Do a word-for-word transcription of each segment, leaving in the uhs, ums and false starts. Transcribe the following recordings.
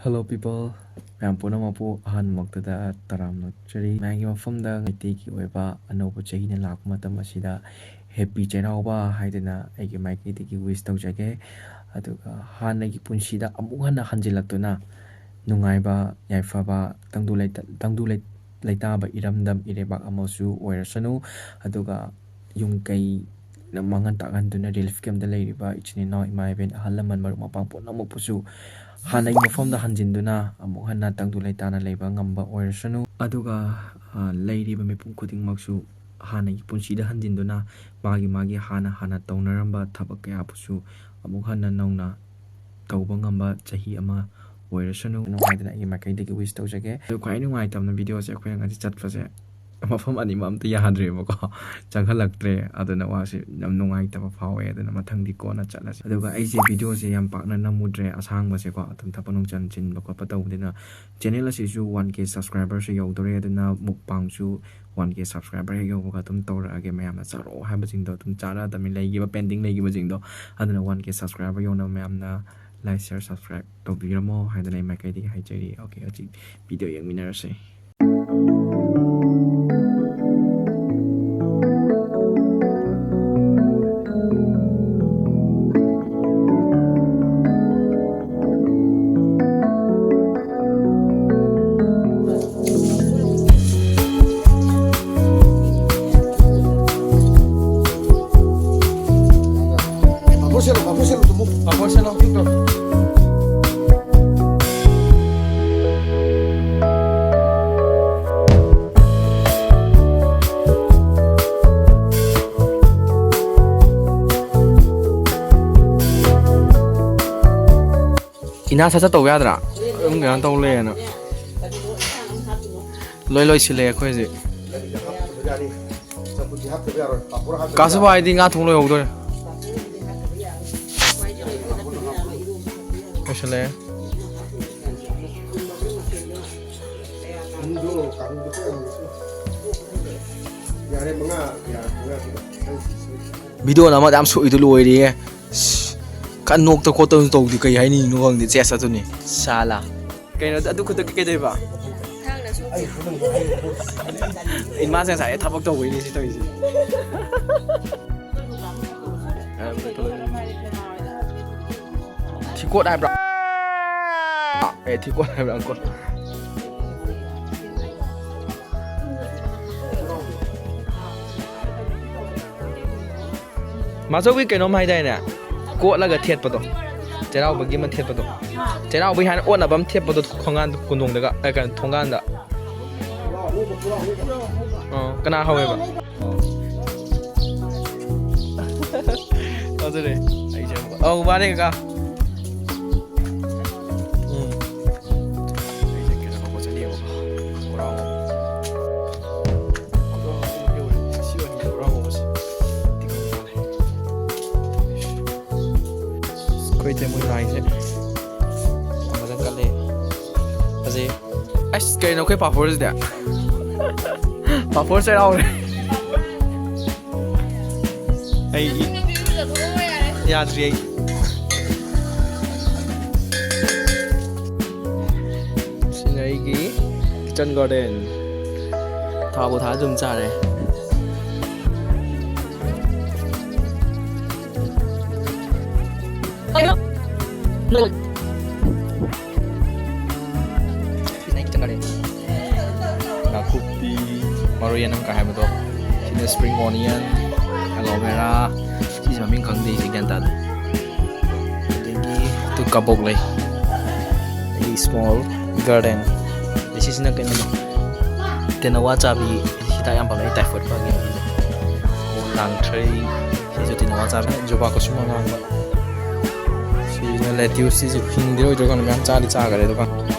Hello people, ꯃꯌꯥꯝ ꯄꯨꯝꯅꯃꯛꯄꯨ ꯑꯍꯥꯟꯕꯃꯛꯇꯗ ꯇꯔꯥꯝꯅ ꯑꯣꯛꯆꯔꯤ꯫ ꯃꯌꯥꯝꯒꯤ ꯃꯐꯝꯗ ꯃꯩꯇꯩꯒꯤ ꯑꯣꯏꯕ ꯑꯅꯧꯕ ꯆꯍꯤꯅ ꯂꯥꯛꯄ ꯃꯇꯝ ꯑꯁꯤꯗ ꯍꯦꯄꯤ ꯆꯩꯔꯥꯎꯕ ꯍꯥꯏꯗꯅ ꯑꯩꯒꯤ ꯃꯥꯏꯀꯩꯗꯒꯤ ꯋꯤꯁ ꯇꯧꯖꯒꯦ꯫ ꯑꯗꯨꯒ ꯍꯥꯟꯅꯒꯤ ꯄꯨꯟꯁꯤꯗ ꯑꯃꯨꯛ ꯍꯟꯅ ꯍꯟꯖꯤꯜꯂꯛꯇꯨꯅ ꯅꯨꯡꯉꯥꯏꯕ, ꯌꯥꯏꯐꯕ, ꯇꯪꯗꯨ ꯂꯩꯇꯥ-, ꯇꯪꯗꯨ ꯂꯩ-, ꯂꯩꯇꯥꯕ ꯏꯔꯝꯗꯝ ꯏꯔꯩꯕꯥꯛ ꯑꯃꯁꯨ ꯑꯣꯏꯔꯁꯅꯨ꯫ ꯑꯗꯨꯒ ꯌꯨꯝ ꯀꯩ ꯃꯥꯡꯍꯟ ꯇꯥꯛꯍꯟꯗꯨꯅ ꯔꯤꯂꯤꯐ ꯀꯦꯝꯞꯇ ꯂꯩꯔꯤꯕ ꯏꯆꯤꯟ ꯏꯅꯥꯎ, ꯏꯃꯥ ꯏꯕꯦꯟ, ꯑꯍꯜ ꯂꯃꯟ, ꯃꯔꯨꯞ ꯃꯄꯥꯡ ꯄꯨꯝꯅꯃꯛꯄꯨꯁꯨ ꯍꯥꯟꯅꯒꯤ ꯃꯐꯝꯗ ꯍꯟꯖꯤꯟꯗꯨꯅ ꯑꯃꯨꯛ ꯍꯟꯅ ꯇꯪꯗꯨ ꯂꯩꯇꯥꯅ ꯂꯩꯕ ꯉꯝꯕ ꯑꯣꯏꯔꯁꯅꯨ꯫ ꯑꯗꯨꯒ, ꯑ, ꯂꯩꯔꯤꯕ ꯃꯤꯄꯨꯝ ꯈꯨꯗꯤꯡꯃꯛꯁꯨ ꯍꯥꯟꯅꯒꯤ ꯄꯨꯟꯁꯤꯗ ꯍꯟꯖꯤꯟꯗꯨꯅ ꯃꯥꯒꯤ ꯃꯥꯒꯤ ꯍꯥꯟꯅ ꯍꯥꯟꯅ ꯇꯧꯅꯔꯝꯕ ꯊꯕꯛ ꯀꯌꯥꯕꯨꯁꯨ ꯑꯃꯨꯛ ꯍꯟꯅ ꯅꯧꯅ ꯇꯧꯕ ꯉꯝꯕ ꯆꯍꯤ ꯑꯃ ꯑꯣꯏꯔꯁꯅꯨ ꯍꯥꯏꯗꯅ ꯑꯩꯒꯤ ꯃꯥꯏꯀꯩꯗꯒꯤ ꯋꯤꯁ ꯇꯧꯖꯒꯦ꯫ ꯑꯗꯨ ꯈ꯭ꯋꯥꯏ ꯅꯨꯡꯉꯥꯏꯇꯕꯅ ꯚꯤꯗꯤꯑꯣꯁꯦ ꯑꯩꯈꯣꯏꯅ ꯉꯁꯤ ꯆꯠꯄꯁꯦ ꯃꯐꯝ ꯑꯅꯤꯃꯛ ꯑꯝꯇ ꯌꯥꯗ꯭ꯔꯦꯕꯀꯣ, ꯆꯪꯍꯜꯂꯛꯇ꯭ꯔꯦ꯫ ꯑꯗꯨꯅ ꯋꯥꯁꯦ ꯌꯥꯝ ꯅꯨꯡꯉꯥꯏꯇꯕ ꯐꯥꯎꯋꯦ꯫ ꯑꯗꯨꯅ ꯃꯊꯪꯗꯤ ꯀꯣꯟꯅ ꯆꯠꯂꯁꯦ꯫ ꯑꯗꯨꯒ ꯑꯩꯁꯦ ꯚꯤꯗꯤꯑꯣꯁꯦ ꯌꯥꯝ ꯄꯥꯛꯅ ꯅꯝꯃꯨꯗ꯭ꯔꯦ, ꯑꯁꯥꯡꯕꯁꯦꯀꯣ, ꯑꯗꯨꯝ ꯊꯕꯛ ꯅꯨꯡꯆꯟ ꯆꯤꯟꯕ ꯈꯣꯠꯄ ꯇꯧꯕꯅꯤꯅ꯫ ꯆꯦꯅꯦꯜ ꯑꯁꯤꯁꯨ ꯋꯥꯟ ꯀꯦ ꯁꯕꯁꯀ꯭ꯔꯥꯏꯕꯔꯁꯨ ꯌꯧꯗꯣꯔꯦ, ꯑꯗꯨꯅ ꯃꯨꯛꯕꯥꯡꯁꯨ ꯋꯥꯟ ꯀꯦ ꯁꯕꯁꯀ꯭ꯔꯥꯏꯕꯔ ꯍꯦꯛ ꯌꯧꯕꯒ ꯑꯗꯨꯝ ꯇꯧꯔꯛꯑꯒꯦ꯫ ꯃꯌꯥꯝꯅ ꯆꯥꯔꯛꯑꯣ ꯍꯥꯏꯕꯁꯤꯡꯗꯣ ꯑꯗꯨꯝ ꯆꯥꯔꯛꯑꯗꯕꯅꯤ, ꯂꯩꯈꯤꯕ ꯄꯦꯟꯗꯤꯡ ꯂꯩꯈꯤꯕꯁꯤꯡꯗꯣ꯫ ꯑꯗꯨꯅ ꯋꯥꯟ ꯀꯦ ꯁꯕꯁꯀ꯭ꯔꯥꯏꯕꯔ ꯌꯧꯅꯕ ꯃꯌꯥꯝꯅ ꯂꯥꯏꯛ, ꯁꯤꯌꯔ, ꯁꯕꯁꯀ꯭ꯔꯥꯏꯕ ꯇꯧꯕꯤꯔꯝꯃꯣ ꯍꯥꯏꯗꯅ ꯑꯩ ꯃꯥꯏꯀꯩꯗꯒꯤ ꯍꯥꯏꯖꯔꯤ꯫ ꯑꯣꯀꯦ, ꯍꯧꯖꯤꯛ ꯚꯤꯗꯤꯑꯣ ꯌꯦꯡꯃꯤꯟꯅꯔꯁꯦ꯫ ꯄꯥꯐꯣꯔ ꯁꯦꯠꯂꯣ, ꯄꯥꯐꯣꯔ ꯁꯦꯠꯂꯣ, ꯇꯨꯝꯃꯣ꯫ ꯄꯥꯐꯣꯔ ꯁꯦꯠꯂꯣ, ꯇꯨꯝꯃꯣ꯫ ꯏꯅꯥ ꯁꯠ ꯁꯠ ꯇꯧꯕ ꯌꯥꯗ꯭ꯔꯥ? ꯑꯗꯨꯝ ꯀꯩꯅꯣ ꯇꯧ ꯂꯩꯌꯦꯅ꯫ ꯂꯣꯏ ꯂꯣꯏꯁꯤꯜꯂꯦ ꯑꯩꯈꯣꯏ ꯍꯧꯖꯤꯛ꯫ ꯀꯥꯁꯨꯕ ꯍꯥꯏꯗꯤ ꯉꯥ ꯊꯣꯡ ꯂꯣꯏꯍꯧꯗꯣꯔꯦ꯫ ꯂꯣꯏꯁꯤꯜꯂꯦ꯫ ꯚꯤꯗꯤꯑꯣ ꯅꯝꯕꯗ ꯌꯥꯝ ꯁꯣꯛꯏꯗꯨ ꯂꯣꯏꯔꯦꯍꯦ꯫ ꯁꯤ, ꯀꯟꯅ ꯅꯣꯛꯇ ꯈꯣꯠꯇꯅ ꯇꯧꯗꯦ, ꯀꯩ ꯍꯥꯏꯅꯤꯡꯉꯤꯅꯣ ꯈꯪꯗꯦ꯫ ꯆꯦꯁ ꯑꯗꯨꯅꯤ꯫ ꯁꯥꯂꯥ꯫ ꯀꯩꯅꯣ ꯑꯗꯨ ꯈꯨꯠꯇ ꯀꯩꯗꯧꯕ? ꯏꯃꯥꯁꯦ ꯉꯁꯥꯏ ꯊꯕꯛ ꯇꯧꯕꯩꯅꯦ ꯁꯤ ꯇꯧꯔꯤꯁꯦ꯫ ꯊꯤꯀꯣꯠ ꯍꯥꯏꯕ꯭ꯔꯥ? ꯑꯦ, ꯊꯤꯀꯣꯠ ꯍꯥꯏꯕ꯭ꯔꯥ? ꯑꯪꯀꯣꯠ꯫ ꯃꯥꯆꯧꯕꯤ ꯀꯩꯅꯣꯝ ꯍꯥꯏꯗꯥꯏꯅꯦ? ꯀꯣꯠꯂꯒ ꯊꯦꯠꯄꯗꯣ꯫ ꯆꯩꯔꯥꯎꯕꯒꯤ ꯑꯃ ꯊꯦꯠꯄꯗꯣ꯫ ꯆꯩꯔꯥꯎꯕꯒꯤ ꯍꯥꯏꯅ ꯑꯣꯠꯅꯕ ꯑꯃ ꯊꯦꯠꯄꯗꯣ ꯈꯣꯡꯒꯥꯟ ꯀꯣꯟꯊꯣꯡꯗꯒ, ꯑꯦ, ꯀꯩꯅꯣ, ꯊꯣꯡꯒꯥꯟꯗ꯫ ꯑꯣ, ꯀꯅꯥ ꯍꯧꯋꯦꯕ? ꯑꯗꯨꯅꯦ ꯑꯩꯁꯦ꯫ ꯑꯧ, ꯃꯥꯅꯦ, ꯀꯀꯥ꯫ ꯎꯝ꯫ ꯑꯩꯁꯦ ꯀꯩꯅꯣ ꯂꯧꯕ ꯆꯠꯂꯤꯌꯦꯕꯀꯣ꯫ ꯕꯣꯔꯥ ꯍꯧꯕ꯫ ꯑꯗꯣ ꯁꯤ ꯑꯣꯏꯅ ꯕꯣꯔꯥ ꯍꯧꯕꯁꯦ꯫ ꯑꯩꯈꯣꯏ ꯏꯇꯩꯃ ꯂꯥꯏꯁꯦ ꯐꯖꯅ ꯀꯜꯂꯦ꯫ ꯐꯖꯩ꯫ ꯑꯁ, ꯀꯩꯅꯣ ꯑꯩꯈꯣꯏ ꯄꯥꯐꯣꯔꯁꯤꯗꯤ? ꯄꯥꯐꯣꯔ ꯆꯩꯔꯥꯎꯔꯦ꯫ ꯑꯩ ꯌꯥꯗ꯭ꯔꯤ ꯑꯩ꯫ ꯁꯤꯅ ꯑꯩꯒꯤ kitchen garden꯫ ꯊꯥꯕꯨ ꯊꯥ ꯑꯗꯨꯝ ꯆꯥꯔꯦ꯫ ꯁꯤꯅ ꯑꯩ kitchen garden꯫ ꯅꯥꯀꯨꯞꯄꯤ, ꯃꯔꯣꯏ ꯑꯅꯪ ꯀꯥꯏ ꯍꯥꯏꯕꯗꯣ꯫ ꯁꯤꯅ spring onion, aloe vera꯫ ꯁꯤꯁꯦ ꯃꯃꯤꯡ ꯈꯪꯗꯦ, ꯑꯩꯁꯦ ꯒ꯭ꯌꯥꯟ ꯇꯥꯗꯦ꯫ ꯑꯗꯒꯤ ꯇꯨ ꯀꯕꯣꯛ ꯂꯩ꯫ ꯑꯗꯒꯤ small garden꯫ ꯑꯗꯩ ꯁꯤꯁꯤꯅ ꯀꯩꯅꯣꯗꯣ, ꯇꯦꯅꯋꯥ ꯆꯥꯕꯤ꯫ ꯍꯤꯗꯥꯛ ꯌꯥꯝ ꯐꯕꯅꯦ typhoid ꯐꯒꯦ꯫ ꯂꯥꯡꯊ꯭ꯔꯩ꯫ ꯁꯤꯁꯨ ꯇꯦꯅꯋꯥ ꯆꯥꯕꯤ꯫ ꯖꯨꯕꯥ ꯀꯨꯁꯨꯝ ꯑꯉꯥꯡꯕ꯫ ꯁꯤꯅ lettuce꯫ ꯁꯤꯁꯨ ꯍꯤꯡꯗꯤ ꯑꯣꯏꯗ꯭ꯔꯣ ꯈꯪꯗꯦ, ꯃꯌꯥꯝ ꯆꯥꯗꯤ ꯆꯥꯈ꯭ꯔꯦ꯫ ꯑꯗꯨꯒ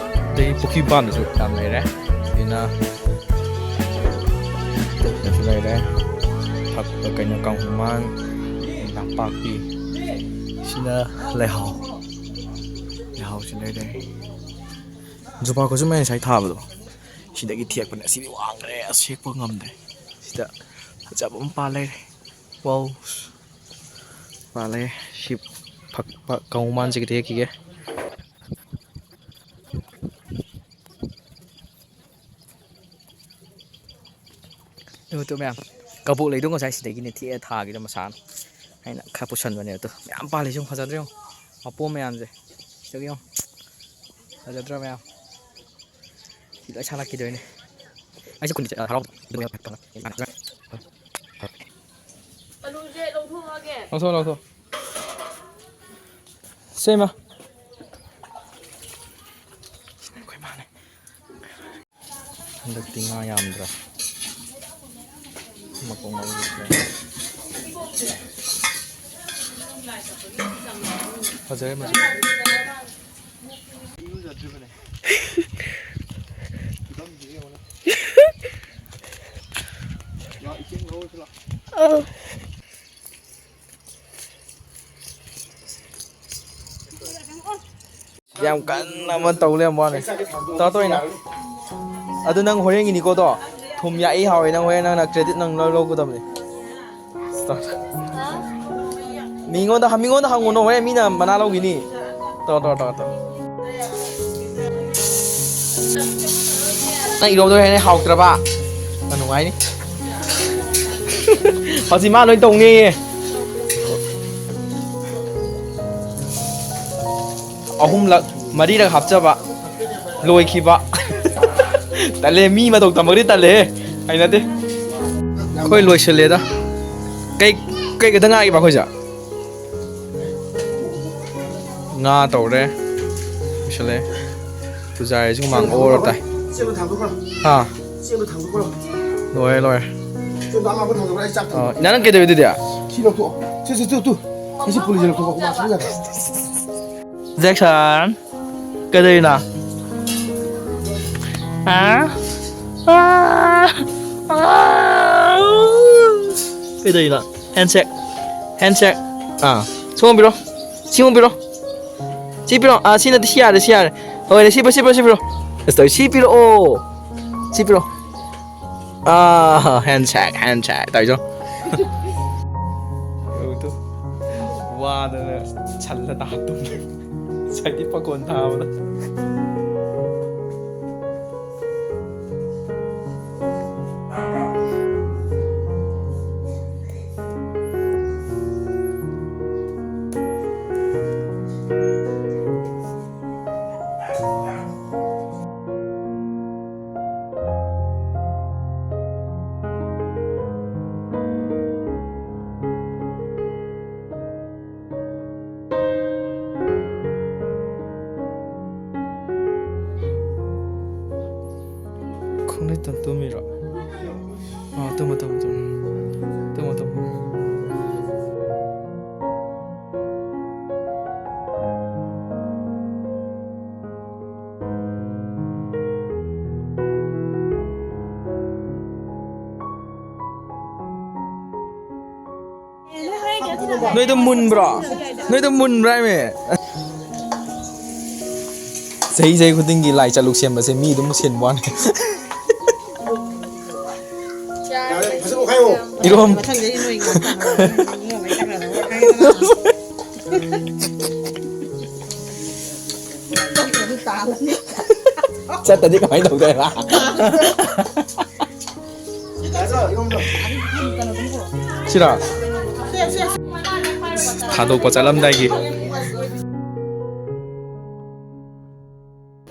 ꯑꯗꯩ ꯄꯨꯈ꯭ꯔꯤ ꯃꯄꯥꯟꯗꯁꯨ ꯌꯥꯝ ꯂꯩꯔꯦ꯫ ꯁꯤꯅ ꯁꯤꯗꯁꯨ ꯂꯩꯔꯦ꯫ ꯐꯛ-, ꯀꯩꯅꯣ, ꯀꯥꯡꯍꯨꯃꯥꯟ, ꯅꯄꯥꯛꯄꯤ꯫ ꯁꯤꯅ ꯂꯩꯍꯥꯎ꯫ ꯂꯩꯍꯥꯎꯁꯤ ꯂꯩꯔꯦ꯫ ꯖꯨꯕꯥ ꯀꯨꯁꯨꯝ ꯑꯩꯅ ꯉꯁꯥꯏ ꯊꯥꯕꯗꯣ, ꯁꯤꯗꯒꯤ ꯊꯦꯛꯄꯅꯦ꯫ ꯑꯁꯤꯗꯤ ꯋꯥꯡꯈ꯭ꯔꯦ, ꯑꯁ ꯍꯦꯛꯄ ꯉꯝꯗ꯭ꯔꯦ꯫ ꯁꯤꯗ ꯐꯖꯕ ꯑꯃ ꯄꯥꯜ ꯂꯩꯔꯦ꯫ Wow꯫ ꯄꯥꯜꯂꯦ꯫ ꯁꯤ ꯐꯛꯄ ꯀꯥꯡꯍꯨꯃꯥꯟꯁꯦ ꯈꯤꯇ ꯍꯦꯛꯈꯤꯒꯦ꯫ ꯃꯌꯥꯝ, ꯀꯕꯣꯛ ꯂꯩꯗꯣ ꯉꯁꯥꯏ ꯁꯤꯗꯒꯤꯅꯦ ꯊꯦꯛꯑ ꯊꯥꯒꯤꯗꯣ ꯃꯁꯥꯅ꯫ ꯑꯩꯅ ꯈꯔ ꯄꯨꯁꯟꯕꯅꯦ ꯑꯗꯣ꯫ ꯃꯌꯥꯝ ꯄꯥꯜꯂꯤ ꯁꯨꯝ ꯐꯖꯗ꯭ꯔꯣ ꯌꯦꯡꯉꯣ꯫ ꯃꯄꯣꯝ ꯃꯌꯥꯝꯁꯦ꯫ ꯁꯤꯗꯒꯤ ꯌꯦꯡꯉꯣ꯫ ꯐꯖꯗ꯭ꯔꯣ ꯃꯌꯥꯝ? ꯁꯤ ꯂꯣꯏ ꯁꯥꯠꯂꯛꯈꯤꯗꯣꯏꯅꯦ꯫ ꯑꯩꯁꯦ ꯈꯨꯟꯗ ꯆꯠ-, ꯍꯔꯥꯎ-, ꯑꯂꯨꯁꯦ ꯂꯧꯊꯣꯛꯑꯒꯦ꯫ ꯂꯧꯊꯣꯛ, ꯂꯧꯊꯣꯛ꯫ ꯁꯦꯝꯃ꯫ ꯑꯩꯈꯣꯏ ꯃꯥꯅꯦ꯫ ꯍꯟꯗꯛꯇꯤ ꯉꯥ ꯌꯥꯝꯗ꯭ꯔꯦ꯫ ꯃꯀꯣꯛ ꯃꯔꯨ ꯂꯩꯇ꯭ꯔꯦ꯫ ꯐꯖꯔꯦ ꯃꯁꯤ꯫ ꯌꯥꯝ ꯀꯟꯅ ꯑꯃ ꯇꯧ ꯂꯩꯔꯝꯕ ꯋꯥꯅꯦ꯫ ꯇꯥꯇꯣꯏꯅ꯫ ꯑꯗꯨ ꯅꯪ ꯍꯣꯔꯦꯟꯒꯤꯅꯤꯀꯣꯗꯣ꯫ ꯊꯨꯝ ꯌꯥꯛꯏ ꯍꯥꯎꯋꯦ, ꯅꯪ ꯍꯣꯔꯦꯟ ꯅꯪꯅ credit ꯅꯪ ꯂꯧ-, ꯂꯧꯒꯗꯕꯅꯤ꯫ ꯃꯤꯉꯣꯟꯗ, ꯃꯤꯉꯣꯟꯗ ꯍꯪꯉꯨꯅꯨ, ꯍꯣꯔꯦꯟ ꯃꯤꯅ ꯃꯅꯥ ꯂꯧꯈꯤꯅꯤ꯫ ꯇꯧ, ꯇꯧ, ꯇꯧ, ꯇꯧ꯫ ꯅꯪ ꯏꯔꯣꯝꯗꯣ ꯍꯦꯟꯅ ꯍꯥꯎꯇ꯭ꯔꯕ? ꯌꯥꯝ ꯅꯨꯡꯉꯥꯏꯅꯤ꯫ ꯍꯧꯖꯤꯛ ꯃꯥ ꯂꯣꯏ ꯇꯧꯅꯦꯌꯦ꯫ ꯑꯍꯨꯝꯂꯛ, ꯃꯔꯤꯔꯛ ꯍꯥꯞꯆꯕ꯫ ꯂꯣꯏꯈꯤꯕ꯫ ꯇꯜꯂꯦ, ꯃꯤ ꯃꯇꯧ ꯇꯝꯃꯒꯗꯤ ꯇꯜꯂꯦꯍꯦ꯫ ꯍꯩꯅꯗꯦ꯫ ꯑꯩꯈꯣꯏ ꯂꯣꯏꯁꯤꯜꯂꯦꯗ꯫ ꯀꯩ, ꯀꯩ ꯈꯛꯇ ꯉꯥꯏꯔꯤꯕ ꯑꯩꯈꯣꯏꯁꯦ? ꯉꯥ ꯇꯧꯔꯦ꯫ ꯂꯣꯏꯁꯤꯜꯂꯦ꯫ ꯄꯨꯖꯥꯔꯤꯁꯨ ꯍꯨꯃꯥꯡ ꯑꯣꯔ ꯇꯥꯏ꯫ ꯆꯦꯡꯗꯣ ꯊꯥꯡꯗꯣꯛꯈ꯭ꯔꯣ꯫ ꯍꯥ? ꯆꯦꯡꯗꯣ ꯊꯥꯡꯗꯣꯛꯈ꯭ꯔꯣ꯫ ꯂꯣꯏꯔꯦ, ꯂꯣꯏꯔꯦ꯫ ꯆꯦꯡꯗꯣ ꯑꯃ ꯑꯃ ꯊꯥꯡꯗꯣꯛꯈ꯭ꯔꯣ, ꯑꯩ ꯆꯥꯛ ꯊꯣꯡ-꯫ ꯑ, ꯏꯅꯥ, ꯅꯪ ꯀꯩꯗꯧꯏ ꯑꯗꯨꯗꯤ? ꯁꯤ ꯂꯧꯊꯣꯛꯑꯣ꯫ ꯁꯤ, ꯁꯤ, ꯇꯨ, ꯇꯨ꯫ ꯑꯁꯤ ꯄꯨꯂꯤꯁꯁꯦ ꯂꯧꯊꯣꯛꯑꯣ꯫ ꯍꯨꯃꯥꯡ ꯁꯧꯕ ꯌꯥꯗ꯭ꯔꯦ꯫ ꯖꯦꯛꯁꯟ, ꯀꯩꯗꯧꯔꯤꯅꯣ? ꯍꯥ? ꯑꯥ! ꯑꯥ! ꯀꯩꯗꯧꯔꯤꯅꯣ? Handshake, handshake꯫ ꯑꯥ, ꯁꯣꯝ ꯄꯤꯔꯣ꯫ ꯁꯤ ꯑꯃꯨꯛ ꯄꯤꯔꯣ꯫ ꯁꯤ ꯄꯤꯔꯣ꯫ ꯑꯥ, ꯁꯤ ꯅꯠꯇꯦ, ꯁꯤ ꯌꯥꯔꯦ, ꯁꯤ ꯌꯥꯔꯦ꯫ ꯂꯣꯏꯔꯦ, ꯁꯤ ꯄꯤꯔꯣ, ꯁꯤ ꯄꯤꯔꯣ, ꯁꯤ ꯄꯤꯔꯣ꯫ ꯑꯁ, ꯇꯧꯔꯤ, ꯁꯤ ꯄꯤꯔꯛꯑꯣ꯫ ꯁꯤ ꯄꯤꯔꯣ꯫ ꯑꯥ, handshake, handshake ꯇꯧꯔꯤꯗꯣ꯫ ꯌꯧꯗꯣ꯫ ꯋꯥꯗꯅ ꯁꯜꯂ ꯇꯥ ꯇꯨꯝꯃꯦ꯫ ꯉꯁꯥꯏꯗꯤ ꯄꯀꯣꯟ ꯊꯥꯕꯗ꯫ ꯈꯣꯡꯅꯩ ꯇꯝ ꯇꯨꯝꯃꯤꯔꯣ? ꯑꯥ, ꯇꯨꯝꯃꯣ, ꯇꯨꯝꯃꯣ, ꯇꯨꯝꯃꯣ꯫ ꯇꯨꯝꯃꯣ, ꯇꯨꯝꯃꯣ꯫ ꯅꯣꯏꯗ ꯃꯨꯟꯕ꯭ꯔꯣ? ꯅꯣꯏꯗ ꯃꯨꯟꯕ꯭ꯔꯥ ꯍꯥꯏꯃꯦ? ꯆꯍꯤ ꯆꯍꯤ ꯈꯨꯗꯤꯡꯒꯤ ꯂꯥꯏ ꯆꯥꯂꯨꯛ ꯁꯦꯝꯕꯁꯦ ꯃꯤ ꯑꯗꯨꯝ ꯁꯦꯝꯕ ꯋꯥꯅꯤ꯫ ꯏꯔꯣꯝ꯫ ꯆꯠꯇꯗꯤ ꯀꯃꯥꯏꯅ ꯇꯧꯗꯣꯏꯕ? ꯁꯤꯔꯥ? ꯊꯥꯗꯣꯛꯄ ꯆꯠꯂꯝꯗꯥꯏꯒꯤ꯫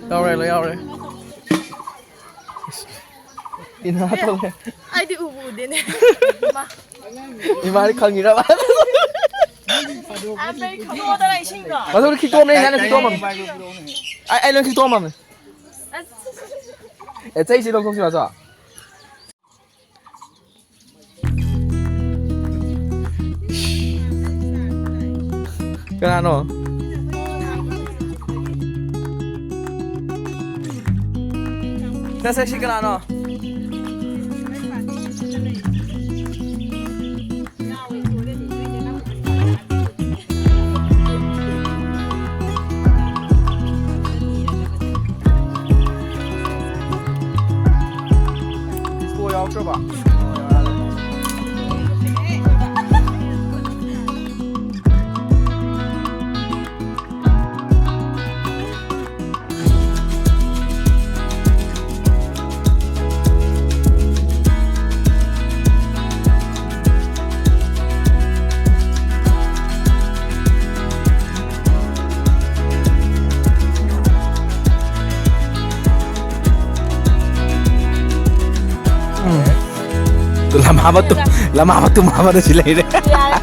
ꯌꯥꯎꯔꯦ, ꯂꯣꯏ ꯌꯥꯎꯔꯦ꯫ ꯏꯅꯥ ꯇꯧꯔꯦ꯫ ꯑꯩꯗꯤ ꯎꯕꯨ ꯎꯗꯦꯅꯦ꯫ ꯏꯃꯥꯗꯤ ꯈꯪꯉꯤꯔꯕ? ꯑꯝꯕꯩ ꯈꯪꯗꯣꯛꯑꯣꯗꯅ ꯏꯁꯤꯡꯗꯣ꯫ ꯃꯊꯛꯇ ꯈꯤꯛꯇꯣꯛꯑꯝꯅꯦ, ꯑꯩꯅ ꯈꯤꯛꯇꯣꯛꯑꯝꯃꯝꯅꯦ꯫ ꯑꯩ, ꯑꯩ ꯂꯣꯏ ꯈꯤꯛꯇꯣꯛꯑꯝꯃꯝꯅꯦ꯫ ꯑꯁ꯫ ꯑꯦ, ꯆꯩꯁꯤ ꯂꯧꯊꯣꯛꯁꯤꯔꯣ, ꯆꯣ? ꯀꯅꯥꯅꯣ? ꯅꯁꯛꯁꯤ ꯀꯅꯥꯅꯣ? ꯗꯤꯁꯀꯣ ꯌꯥꯎꯔꯛꯇ꯭ꯔꯕ? ꯑꯃ ꯇꯨꯝ-, ꯂꯝꯃꯥ ꯑꯃ ꯇꯨꯝ ꯑꯃꯗ ꯁꯤ ꯂꯩꯔꯦ꯫ ꯌꯥꯔꯦ꯫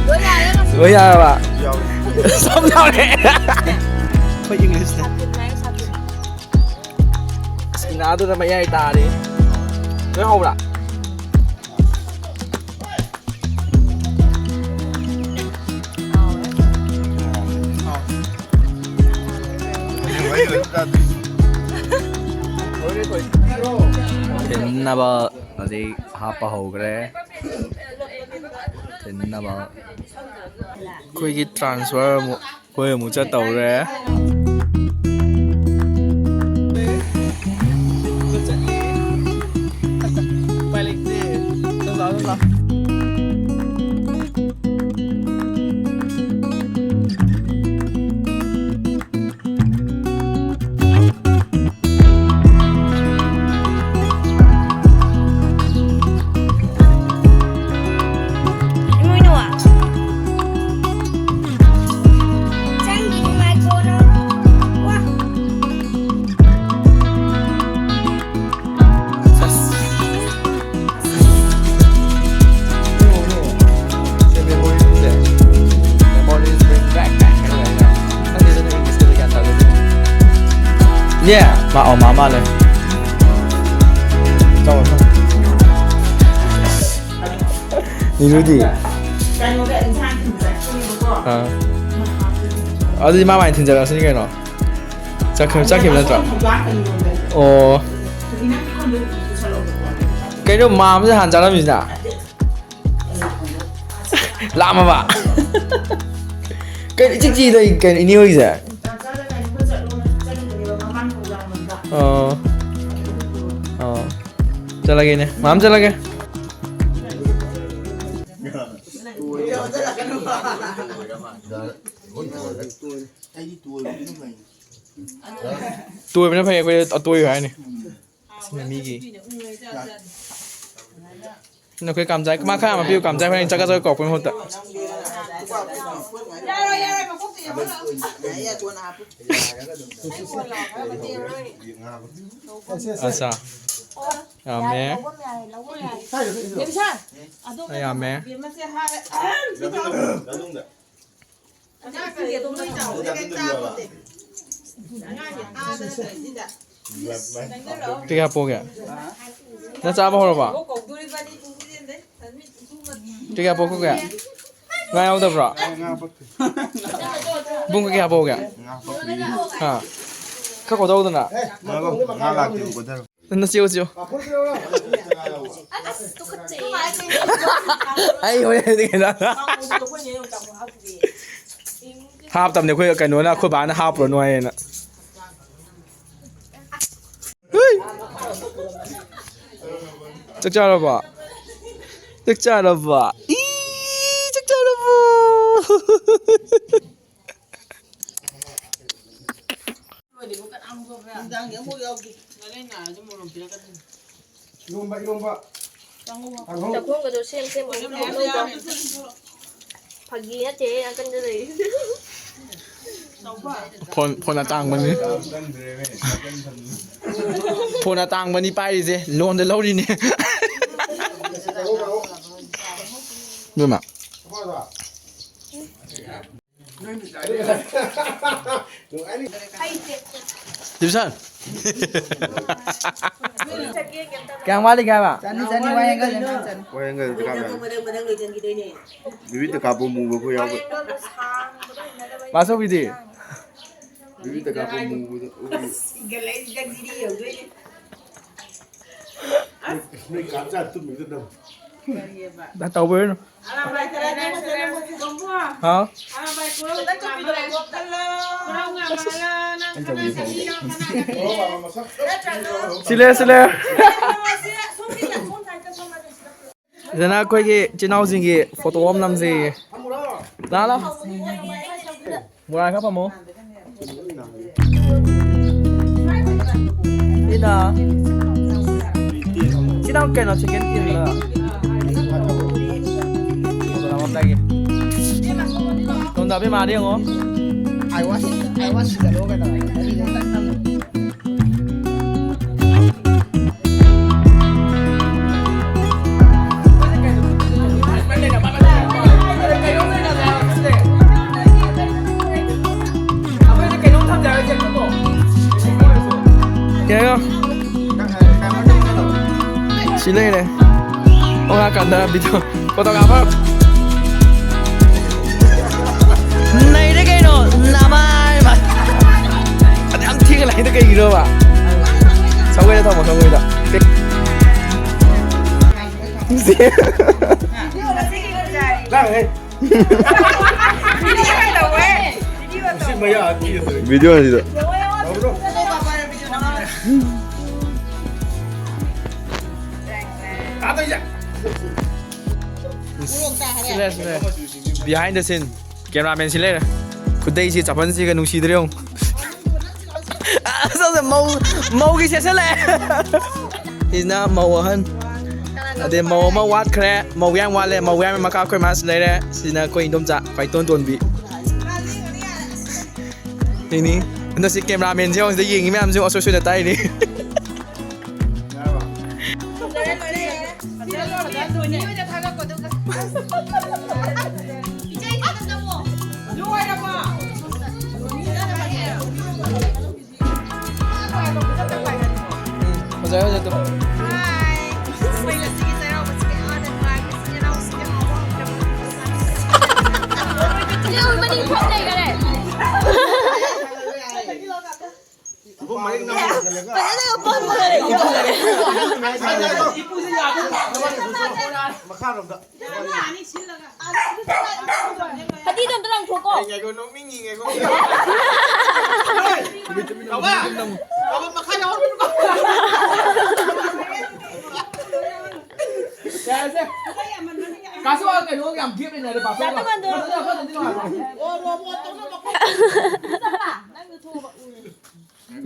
ꯂꯣꯏ ꯌꯥꯔꯦ ꯉꯁꯤ꯫ ꯂꯣꯏ ꯌꯥꯔꯕ? ꯌꯥꯎꯔꯦ꯫ ꯁꯝ ꯌꯥꯎꯔꯦ꯫ ꯑꯩꯈꯣꯏ ꯏꯪꯂꯤꯁꯅꯦ꯫ ꯁꯥꯇꯤꯟ ꯍꯥꯏꯌꯣ, ꯁꯥꯇꯤꯟ꯫ ꯑꯁ, ꯏꯅꯥꯗꯨꯅ ꯃꯌꯥꯏ ꯇꯥꯔꯦ꯫ ꯂꯣꯏ ꯍꯧꯕ꯭ꯔꯥ? ꯊꯤꯟꯅꯕ ꯍꯧꯖꯤꯛ ꯍꯥꯞꯄ ꯍꯧꯈ꯭ꯔꯦ꯫ ꯊꯤꯟꯅꯕ꯫ ꯑꯩꯈꯣꯏꯒꯤ transfer ꯑꯃꯨꯛ ꯑꯩꯈꯣꯏ ꯑꯃꯨꯛ ꯆꯠꯇꯧꯔꯦ꯫ ꯎꯄꯥꯏ ꯂꯩꯇꯦ꯫ ꯆꯠꯂꯣ, ꯆꯠꯂꯣ꯫ ꯏꯃꯣꯏꯅꯨ꯫ ꯆꯪꯈꯤꯅꯤ ꯃꯥꯏꯀꯣꯟꯅ꯫ ꯋꯥ꯫ ꯁꯦꯁ꯫ ꯁꯦ memory ꯁꯦ꯫ Memories bring back, back ꯍꯥꯏꯅ ꯂꯩꯔꯦ꯫ ꯈꯪꯗꯦꯗ, ꯅꯪ English ꯀꯗꯣ ꯒ꯭ꯌꯥꯟ ꯇꯥꯗꯦꯗ꯫ ꯏꯅꯦ! ꯃꯥ, ꯑꯣ, ꯃꯥ ꯃꯥꯜꯂꯦ꯫ ꯆꯥꯎ, ꯆꯥꯎ꯫ ꯅꯤꯔꯨꯗꯤ? ꯀꯩꯅꯣꯗ ꯏꯟꯁꯥꯡ ꯊꯤꯟꯕ ꯆꯠꯈꯤꯕꯀꯣ꯫ ꯑꯥ꯫ ꯑꯗꯨꯗꯤ ꯃꯥ ꯃꯥꯏ ꯊꯤꯟꯖꯔꯛꯑꯁꯤꯅꯤ ꯀꯩꯅꯣ꯫ ꯆꯠꯈ꯭ꯔ-, ꯆꯠꯈꯤꯕ ꯅꯠꯇ꯭ꯔꯣ? ꯑꯣ꯫ ꯀꯩꯅꯣ ꯃꯥꯝꯁꯦ ꯍꯥꯟꯅ ꯆꯥꯔꯝꯃꯤꯁꯤꯅ? ꯂꯥꯝꯃꯕ? ꯀꯩꯅꯣ ꯏꯆꯤꯛ ꯆꯤꯛꯏꯗꯣ ꯀꯩꯅꯣ ꯏꯅꯦ ꯍꯣꯏꯒꯤꯁꯦ? ꯑꯣ꯫ ꯑꯣ꯫ ꯆꯠꯂꯒꯦꯅꯦ꯫ ꯃꯥꯝ ꯆꯠꯂꯒꯦ꯫ ꯇꯣꯏꯕꯅ ꯐꯩ, ꯑꯩꯈꯣꯏ ꯑꯇꯣꯏꯕ ꯍꯥꯏꯅꯤ꯫ ꯁꯤꯅ ꯃꯤꯒꯤ꯫ ꯅꯈꯣꯏ ꯀꯥꯝꯖꯥꯏ, ꯃꯥ ꯈꯔ ꯑꯃ ꯄꯤꯌꯨ, ꯀꯥꯝꯖꯥꯏ ꯍꯣꯔꯦꯟ ꯆꯥꯛ ꯆꯥꯛ ꯀꯧꯔꯛꯄꯩ ꯃꯍꯨꯠꯇ꯫ ꯌꯥꯔꯣꯏ, ꯌꯥꯔꯣꯏ, ꯃꯀꯣꯛꯇ ꯑꯠꯆꯥ꯫ ꯌꯥꯝꯃꯦ꯫ ꯌꯥꯝꯃꯦ꯫ ꯀꯌꯥ ꯄꯣꯛꯒꯦ? ꯅꯪ ꯆꯥꯕ ꯍꯧꯔꯕꯣ? ꯀꯌꯥ ꯄꯣꯛꯈ꯭ꯔꯒꯦ? ꯉꯥ ꯌꯥꯎꯗꯕ꯭ꯔꯣ? ꯄꯨꯡ ꯀꯌꯥ ꯄꯣꯛꯒꯦ? ꯍꯥ? ꯈꯔ ꯀꯧꯗꯧꯗꯅ꯫ ꯉꯥ ꯂꯥꯛꯇꯦ, ꯀꯧꯗꯧꯔꯣ꯫ ꯅꯆꯦ ꯎꯆꯦ꯫ ꯑꯁ, ꯇꯨꯀꯠꯆꯩꯌꯦ꯫ ꯑꯩ ꯍꯣꯔꯦꯟꯗꯤ ꯀꯩꯅꯣ ꯍꯥꯞꯇꯕꯅꯦ, ꯑꯩꯈꯣꯏ ꯀꯩꯅꯣꯅ, ꯑꯩꯈꯣꯏ ꯕꯥꯅ ꯍꯥꯞꯄꯨꯔꯅꯨ ꯍꯥꯏꯌꯦꯅ꯫ ꯍꯨꯏ꯫ ꯆꯥꯛ ꯆꯥꯔꯕꯣ? ꯆꯥꯛ ꯆꯥꯔꯕꯣ? ꯏ, ꯆꯥꯛ ꯆꯥꯔꯕꯣ? ꯅꯨꯡꯗꯥꯡꯒꯤ ꯑꯃꯨꯛ ꯌꯥꯎꯗꯦ꯫ ꯏꯔꯣꯝꯕ, ꯏꯔꯣꯝꯕ꯫ ꯀꯥꯡꯍꯧ꯫ ꯆꯥꯛꯈꯣꯡꯒꯗꯣ ꯁꯦꯝ ꯁꯦꯝ ꯑꯃꯨꯛ ꯊꯣꯡ ꯇꯧ꯫ ꯐꯥꯒꯤ ꯅꯠꯇꯦ, ꯅꯥꯀꯟꯗ ꯂꯩ꯫ ꯐꯣꯟ, ꯐꯣꯟ ꯑꯇꯥꯡꯕꯅꯤ꯫ ꯐꯣꯟ ꯑꯇꯥꯡꯕꯅꯤ ꯄꯥꯏꯔꯤꯁꯦ, ꯂꯣꯟꯗ ꯂꯧꯔꯤꯅꯦ꯫ ꯏꯕꯦꯝꯃ꯫ ꯗꯤꯕꯤꯁꯟ꯫ ꯀꯌꯥꯝ ꯋꯥꯠꯂꯤꯒꯦ ꯍꯥꯏꯕ? ꯆꯅꯤ, ꯆꯅꯤ, ꯋꯥ ꯌꯥꯡꯈꯩ ꯂꯩꯔꯝꯃꯦ, ꯆꯅꯤ꯫ ꯋꯥ ꯌꯥꯡꯈꯩ ꯂꯩꯔꯝꯃꯦ꯫ ꯕꯤꯕꯤꯠꯇ ꯀꯥꯞꯄ ꯃꯨꯕ ꯑꯩꯈꯣꯏ ꯌꯥꯎꯕ꯫ ꯃꯥꯁꯣꯕꯤꯗꯤ? ꯕꯤꯕꯤꯠꯇ ꯀꯥꯞꯄ ꯃꯨꯕꯗꯣ꯫ ꯅꯣꯏ ꯀꯥꯞ ꯆꯥ ꯇꯨꯝꯃꯤꯗꯨ ꯅꯪ꯫ ꯇꯧꯕ ꯑꯣꯏꯔꯅꯨ꯫ ꯍꯥꯎ꯫ ꯁꯤꯂꯦ, ꯁꯤꯂꯦ꯫ ꯁꯤꯗꯅ ꯑꯩꯈꯣꯏꯒꯤ ꯏꯆꯤꯟ ꯏꯅꯥꯎꯁꯤꯡꯒꯤ ꯐꯣꯇꯣ ꯑꯃ ꯅꯝꯖꯩꯌꯦ꯫ ꯂꯥꯛꯑꯣ, ꯂꯥꯛꯑꯣ꯫ ꯃꯣꯔꯥ ꯈꯔ ꯐꯝꯃꯣ꯫ ꯁꯤꯅ, ꯁꯤꯅ ꯀꯩꯅꯣ, ꯁꯦꯀꯦꯟ ꯇꯤꯝꯗ꯫ ꯇꯣꯝꯗꯥ, ꯑꯕꯦꯝꯃꯥꯗ ꯌꯦꯡꯉꯣ꯫ I was, I was gonna go. ꯀꯩꯅꯣ? ꯁꯤ ꯂꯩꯔꯦ꯫ ꯑꯣ ꯅꯥꯀꯟꯗ video photographer꯫ ꯅꯩꯔꯦ ꯀꯩꯅꯣ, ꯅꯃꯥꯏ ꯃꯥꯏ꯫ ꯑꯗꯨ ꯌꯥꯝ ꯊꯦꯡꯅ ꯂꯥꯛꯏꯗꯣ ꯀꯩꯒꯤꯅꯣꯕ? ꯁꯪꯒꯣꯏꯗ ꯊꯝꯃꯣ, ꯁꯪꯒꯣꯏꯗ꯫ ꯂꯥꯛꯑꯦ꯫ ꯁꯤ ꯃꯌꯥ ꯑꯅꯤ ꯑꯗꯨ꯫ Video ꯑꯁꯤꯗ꯫ ꯀꯥꯗꯣꯏꯁꯦ꯫ ꯁꯤꯂꯦ, ꯁꯤꯂꯦ꯫ Behind the scene꯫ Cameraman ꯁꯤ ꯂꯩꯔꯦ꯫ ꯈꯨꯗꯩꯁꯤ ꯆꯥꯄꯟꯁꯤꯒ ꯅꯨꯡꯁꯤꯗ꯭ꯔꯦ ꯌꯦꯡꯉꯨ꯫ ꯑꯁ, ꯑꯁ, ꯃꯧ, ꯃꯧꯒꯤ ꯁꯦꯠꯆꯜꯂꯛꯑꯦ꯫ ꯁꯤꯅ ꯃꯧ ꯑꯍꯟ꯫ ꯑꯗꯩ ꯃꯧ ꯑꯃ ꯋꯥꯠꯈ꯭ꯔꯦ꯫ ꯃꯧ ꯌꯥꯝ ꯋꯥꯠꯂꯦ꯫ ꯃꯧ ꯌꯥꯝ ꯃꯈꯥ ꯑꯩꯈꯣꯏ ꯃꯥꯁꯨ ꯂꯩꯔꯦ꯫ ꯁꯤꯅ ꯑꯩꯈꯣꯏ ꯏꯟꯗꯣꯝꯆꯥ ꯈ꯭ꯋꯥꯏ ꯇꯣꯟ ꯇꯣꯟꯕꯤ꯫ ꯁꯤꯅꯤ꯫ ꯍꯟꯗꯛꯁꯤ cameraman ꯁꯦ ꯍꯧꯖꯤꯛ ꯌꯦꯡꯉꯤ ꯃꯌꯥꯝꯁꯦ ꯑꯁꯣꯏ ꯁꯣꯏꯗ ꯇꯥꯏꯅꯤ꯫ ꯂꯣꯏꯔꯦ, ꯂꯣꯏꯔꯦ, ꯌꯥꯔꯦ꯫ ꯐꯖꯅ ꯂꯣꯏꯔꯦ꯫ ꯅꯦꯅꯦ ꯍꯣꯏꯗ ꯊꯥꯒꯠꯀꯣ, ꯑꯗꯨꯒ꯫ ꯏꯆꯦ, ꯏꯆꯦ, ꯆꯪꯉꯣ꯫ ꯂꯣꯏꯔꯕꯣ? ꯐꯖꯔꯦ, ꯐꯖꯔꯦ, ꯑꯗꯨꯝ꯫ ꯍꯥꯏ꯫ ꯑꯩꯈꯣꯏ ꯉꯁꯤꯒꯤ ꯆꯩꯔꯥꯎꯕꯁꯤꯗꯤ ꯑꯥꯗ ꯅꯨꯡꯉꯥꯏꯕꯁꯤꯗꯤ ꯏꯅꯥꯎꯁꯤꯡꯒꯤ ꯍꯥꯎꯕ ꯍꯥꯎꯇꯕ꯫ ꯏꯆꯦ, ꯃꯅꯤꯡ ꯐꯝ ꯂꯩꯈꯔꯦ꯫ ꯐꯖꯅꯒ ꯐꯝꯃꯒ ꯂꯩ꯫ ꯃꯈꯥꯔꯣꯝꯗ꯫ ꯐꯗꯤꯗꯣ ꯑꯝꯇ ꯂꯪꯊꯣꯛꯀꯣ꯫ ꯑꯩ ꯉꯥꯏꯈꯣ, ꯅꯣꯛꯅꯤꯡꯉꯤ, ꯉꯥꯏꯈꯣ꯫ ꯕꯥꯕꯥ, ꯕꯥꯕꯥ, ꯃꯈꯥ ꯌꯥꯎꯔꯛꯀꯅꯨꯀꯣ꯫ ꯌꯥꯔꯦꯁꯦ꯫ ꯀꯥꯁꯨ ꯀꯩꯅꯣ ꯌꯥꯝ gap ꯂꯩꯅꯔꯦ, ꯄꯥꯊꯣꯛꯑꯒ꯫ ꯐꯖꯅ, ꯐꯖꯅ, ꯐꯖꯅ꯫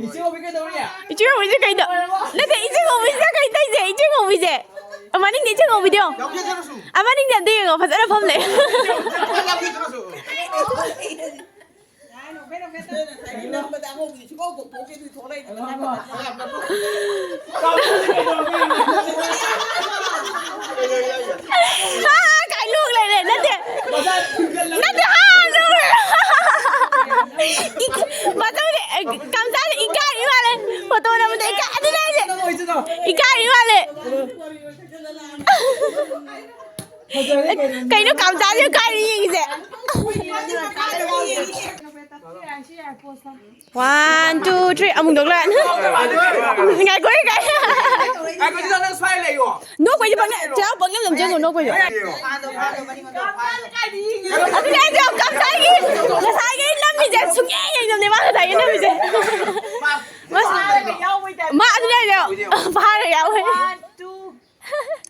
ꯏꯆꯦ ꯀꯧꯕꯤ ꯀꯩꯗꯧꯔꯤ? ꯏꯆꯦ ꯀꯧꯕꯤꯁꯦ ꯀꯩꯗꯧ-, ꯅꯠꯇꯦ, ꯏꯆꯦ ꯀꯧꯕꯤꯁꯦ ꯀꯩ ꯇꯧꯔꯤꯁꯦ? ꯏꯆꯦ ꯀꯧꯕꯤꯁꯦ꯫ ꯑ, ꯃꯅꯤꯡꯗꯤ ꯏꯆꯦ ꯀꯧꯕꯤꯗꯣ ꯌꯦꯡꯉꯣ꯫ ꯌꯥꯎꯒꯦ ꯆꯠꯂꯁꯨ꯫ ꯑ, ꯃꯅꯤꯡꯗꯤ ꯑꯝꯇ ꯌꯦꯡꯉꯣ, ꯐꯖꯅ ꯐꯝ ꯂꯩ꯫ ꯌꯥꯎꯒꯦ ꯆꯠꯂꯁꯨ꯫ ꯉꯁꯥꯏꯒꯤ ꯅꯝꯕꯗ ꯑꯉꯧꯕꯤꯗꯤ ꯁꯨꯡꯀꯧ ꯀꯧꯊꯣꯛꯇꯦ, ꯑꯗꯨꯗꯤ ꯊꯣꯛꯂꯛꯏꯅꯦ ꯃꯁꯥ ꯃꯊꯟꯇ꯫ ꯀꯥꯏ ꯅꯣꯛ ꯂꯩꯔꯦ? ꯅꯠꯇꯦ, ꯅꯠꯇꯦ, ꯍꯥ, ꯅꯣꯛ ꯂꯩꯔꯦ꯫ ꯏ-, ꯃꯇꯧꯗꯤ, ꯑꯦ, ꯀꯝꯆꯥꯁꯦ ꯏꯀꯥꯏꯔꯤ ꯃꯥꯜꯂꯦ꯫ ꯐꯣꯇꯣ ꯅꯝꯕꯗ ꯏꯀꯥꯏ, ꯑꯗꯨꯅꯦ ꯍꯥꯏꯁꯦ꯫ ꯏꯀꯥꯏꯔꯤ ꯃꯥꯜꯂꯦ꯫ ꯀꯩꯅꯣ ꯀꯝꯆꯥꯁꯦ ꯏꯀꯥꯏꯔꯤ ꯌꯦꯡꯉꯤꯁꯦ? One, two, three. ꯑꯃꯨꯛ ꯅꯣꯛꯂꯛꯑꯅꯤ꯫ ꯉꯥꯏꯈꯣ, ꯉꯥꯏꯈꯣ꯫ ꯉꯥꯏꯈꯣ, ꯅꯪ ꯁ꯭ꯋꯥꯏ ꯂꯩꯌꯣ꯫ ꯅꯣꯛꯄꯩꯁꯦ ꯄꯪꯅ-, ꯆꯩꯔꯥꯎ ꯄꯪꯅꯝ ꯅꯝꯖꯜꯂꯣ, ꯅꯣꯛꯄꯩꯁꯦ꯫ ꯑꯗꯨꯅꯦ ꯑꯩꯁꯦ ꯌꯥꯝ ꯀꯝꯁꯥꯏꯒꯤ, ꯉꯁꯥꯏꯒꯤ ꯅꯝꯃꯤꯁꯦ ꯁꯨꯡꯌꯦꯡ ꯌꯦꯡꯗꯕꯅꯦ ꯃꯥ ꯉꯁꯥꯏꯒꯤ ꯅꯝꯃꯤꯁꯦ꯫ ꯃꯥ, ꯃꯥ ꯑꯗꯨꯅꯦ ꯑꯩꯁꯦ ꯐꯥꯔ ꯌꯥꯎꯋꯦ꯫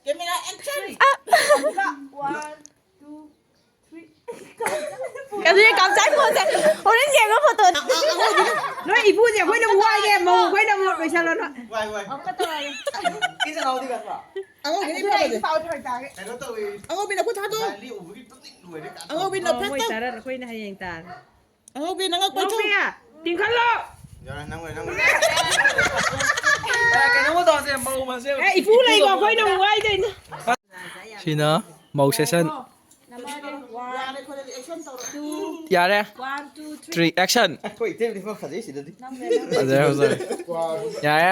Camera action. ꯑꯗꯨꯗꯤ ꯀꯝꯆꯥꯏ ꯐꯣꯟꯁꯦ ꯍꯣꯔꯦꯟ ꯌꯦꯡꯉꯣ ꯐꯣꯇꯣ꯫ ꯅꯣꯏ ꯏꯄꯨꯁꯦ ꯑꯩꯈꯣꯏꯅ ꯑꯃꯨꯛ ꯋꯥꯏꯒꯦ, ꯃꯧ ꯑꯩꯈꯣꯏꯅ ꯑꯃꯨꯛ ꯂꯣꯏꯁꯜꯂꯣ ꯅꯣꯏ꯫ ꯋꯥꯏ, ꯋꯥꯏ꯫ ꯏꯆꯤꯟ ꯏꯅꯥꯎꯗꯤ ꯀꯩꯅꯣ? ꯑꯉꯧꯕꯤꯅ ꯏꯐ ꯐꯕꯅꯦ꯫ ꯀꯩꯅꯣ ꯇꯧꯏ꯫ ꯑꯉꯧꯕꯤꯅ ꯈꯨꯠ ꯊꯥꯗꯣꯛꯑꯣ꯫ ꯂꯤ ꯎꯕꯒꯤ ꯇꯨꯝꯅꯤꯡ ꯂꯣꯏꯔꯦ ꯀꯥ꯫ ꯑꯉꯧꯕꯤꯅ ꯑꯣ, ꯃꯣꯏ ꯐꯠꯇꯣ꯫ ꯇꯥꯔ ꯑꯩꯈꯣꯏꯅ ꯍꯌꯦꯡ ꯇꯥꯔꯦ꯫ ꯑꯉꯧꯕꯤ ꯅꯉꯛ ꯄꯥꯏꯊꯣꯛ꯫ ꯇꯤꯡꯈꯠꯂꯣ꯫ ꯌꯥꯔꯦ, ꯅꯪ ꯑꯣꯏꯔꯦ, ꯅꯪ ꯑꯣꯏꯔꯦ꯫ ꯑꯦ, ꯀꯩꯅꯣꯝꯃ ꯇꯧꯁꯦ, ꯃꯧ ꯃꯁꯦ꯫ ꯑꯦ, ꯏꯄꯨ ꯂꯩꯀꯣ, ꯑꯩꯈꯣꯏꯅ ꯑꯃꯨꯛ ꯋꯥꯏꯗꯣꯏꯅꯦ꯫ ꯁꯤꯅ ꯃꯧ session꯫ ꯌꯥꯔꯦ꯫ Three, action꯫ ꯑꯩꯈꯣꯏ ꯏꯇꯩꯗꯤ ꯈꯔ ꯐꯖꯩ ꯁꯤꯗꯗꯤ꯫ ꯐꯖꯔꯦ, ꯐꯖꯔꯦ꯫ ꯌꯥꯔꯦ꯫